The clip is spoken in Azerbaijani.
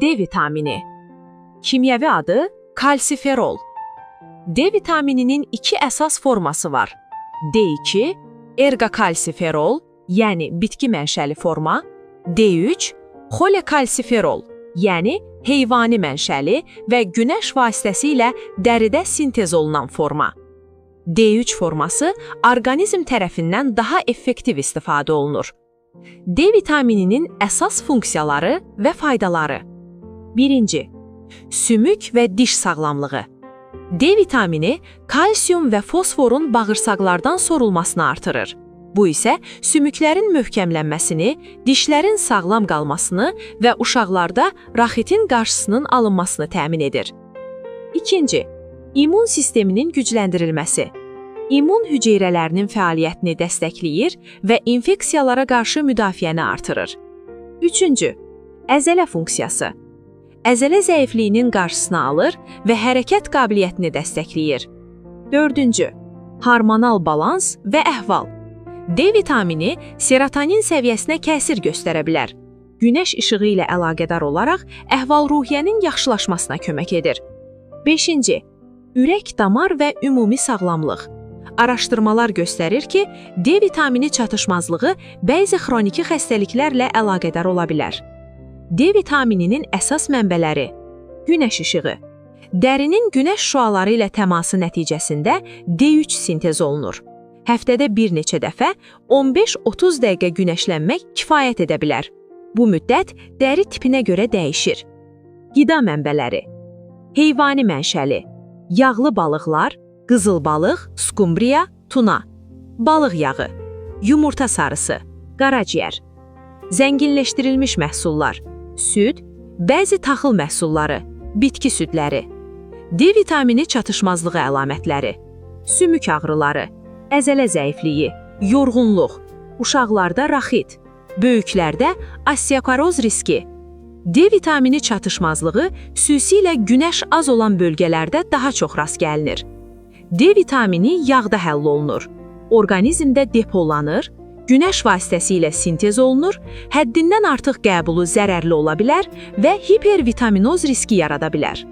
D vitamini. Kimyəvi adı kalsiferol. D vitamininin iki əsas forması var. D2, ergokalsiferol, yəni bitki mənşəli forma, D3, xolekalsiferol, yəni heyvani mənşəli və günəş vasitəsilə dəridə sintez olunan forma. D3 forması orqanizm tərəfindən daha effektiv istifadə olunur. D vitamininin əsas funksiyaları və faydaları. 1. Sümük və diş sağlamlığı. D vitamini kalsium və fosforun bağırsaqlardan sorulmasını artırır. Bu isə sümüklərin möhkəmlənməsini, dişlərin sağlam qalmasını və uşaqlarda raxitin qarşısının alınmasını təmin edir. 2. İmmun sisteminin gücləndirilməsi. İmmun hüceyrələrinin fəaliyyətini dəstəkləyir və infeksiyalara qarşı müdafiəni artırır. 3. Əzələ funksiyası. Əzələ zəifliyinin qarşısını alır və hərəkət qabiliyyətini dəstəkləyir. 4. Hormonal balans və əhval. D vitamini serotonin səviyyəsinə təsir göstərə bilər. Günəş işığı ilə əlaqədar olaraq əhval-ruhiyyənin yaxşılaşmasına kömək edir. 5. Ürək, damar və ümumi sağlamlıq. Araşdırmalar göstərir ki, D vitamini çatışmazlığı bəzi xroniki xəstəliklərlə əlaqədar ola bilər. D vitamininin əsas mənbələri: Günəş işığı. Dərinin günəş şüaları ilə təması nəticəsində D3 sintez olunur. Həftədə bir neçə dəfə 15-30 dəqiqə günəşlənmək kifayət edə bilər. Bu müddət dəri tipinə görə dəyişir. Qida mənbələri: Heyvani mənşəli, yağlı balıqlar, qızıl balıq, skumbriya, tuna, balıq yağı, yumurta sarısı, qaraciyər, zənginləşdirilmiş məhsullar, süd, bəzi taxıl məhsulları, bitki südləri. D vitamini çatışmazlığı əlamətləri: sümük ağrıları, əzələ zəifliyi, yorğunluq, uşaqlarda raxit, böyüklərdə osteoporoz riski. D vitamini çatışmazlığı xüsusilə günəş az olan bölgələrdə daha çox rast gəlinir. D vitamini yağda həll olunur. Orqanizmdə depolanır, günəş vasitəsilə sintez olunur, həddindən artıq qəbulu zərərli ola bilər və hipervitaminoz riski yarada bilər.